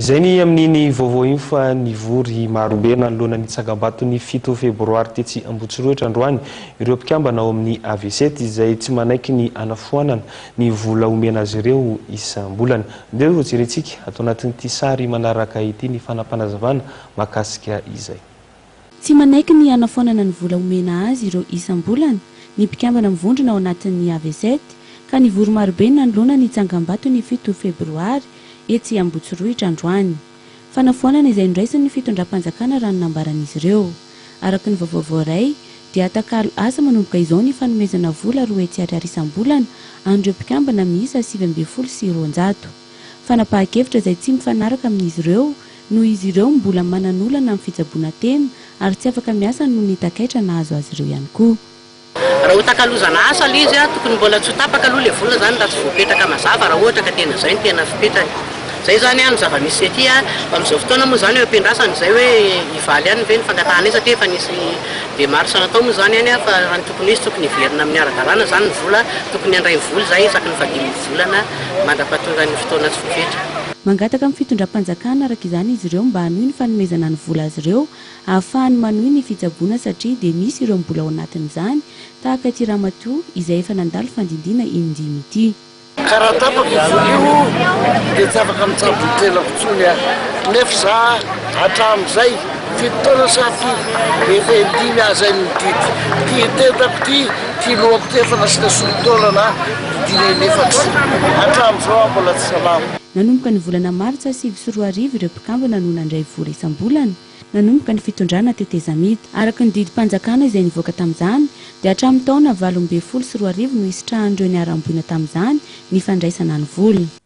Izay ny amin'iny vaovao iny fa nivory marobe nanoloana ny tsangambaton'ny 7 febroary tetsy Ambohitsorohitra androany ireo mpikambana ao amin'ny AVC izay tsy manaiky ny hanafoanana ny vola omena azy ireo isam-bolana. Ndeha ho jerentsika ato anatin'ity sary manaraka ity ny fanampanazavana mahakasika izay. Tsy manaiky ny hanafoanana ny vola omena azy ireo isam-bolana ny mpikambana mivondrona ao anatin'ny AVC ka nivory marobe nanoloana ny tsangambaton'ny 7 febroary etsy Ambohitsorohitra androany. Fanafoanana izay noraisin'ny fitondram-panjakana raha ny nambaran'izy ireo. Araka ny vaovao voaray dia atakalo asa manomboka izao ny fanomezana vola 200 ariary isam-bolana an'ireo mpikambana miisa 219. Fanapahan-kevitra izay tsy mifanaraka amin'izy ireo noho izy ireo mbola manan'olana amin'ny fitsaboana tena ary tsy afaka miasa noho ny takaitra nahazo azy ireo ihany koa. Raha ho takalozana asa ilay izy, tokony mbola tsy ho tapaka aloha ilay vola izany raha tsy voapetraka mazava raha ohatra ka tena izay no tena fipetrany. Izay izany no zava-misy ety. Fa amin'izao fotoana moa izany eo am-piandrasana izay hoe hivaly ihany ve ny fangatahanay satria efa nisy démarche natao moa izany any fa raha ny tokony ho izy tokony hiverina amin'ny ara-dalàna izany ny vola, tokony handray ny vola izahay isaky ny fahadimin'ny volana mandra-pahatongan'ny fotoana tsy voafetra. Mangataka amin'ny fitondram-panjakana araka izany izy ireo mba hanohy ny fanomezana ny vola azy ireo ahafahany manohy ny fitsaboana satria dia misy ireo mbola ao anatin'izany tahaka ity ramatoa izay efa nandalo fandindiana in-dimy ity. Ka raha tapaka io vola io dia tsy afaka mitsabo ny tenako intsony aho. Nefa za hatramin'izay, 7 taona sa firy, efa in-dimy aho zay no nididy. Ity tendako ity, ity lohako ity efa nasiana solon-taolana didiana in'efatra. Hatramin'izao aho mbola tsy salama. Nanomboka ny volana martsa 2009 ireo mpikambana no nandray vola isam-bolana. Nanomboka ny fitondrana tetezamita. Araka ny didim-panjakana izay nivoaka tamin'izany dia hatramin'ny taona 2018 no hisitrahan'ireo niharam-boina tamin'izany ny fandraisana ny vola.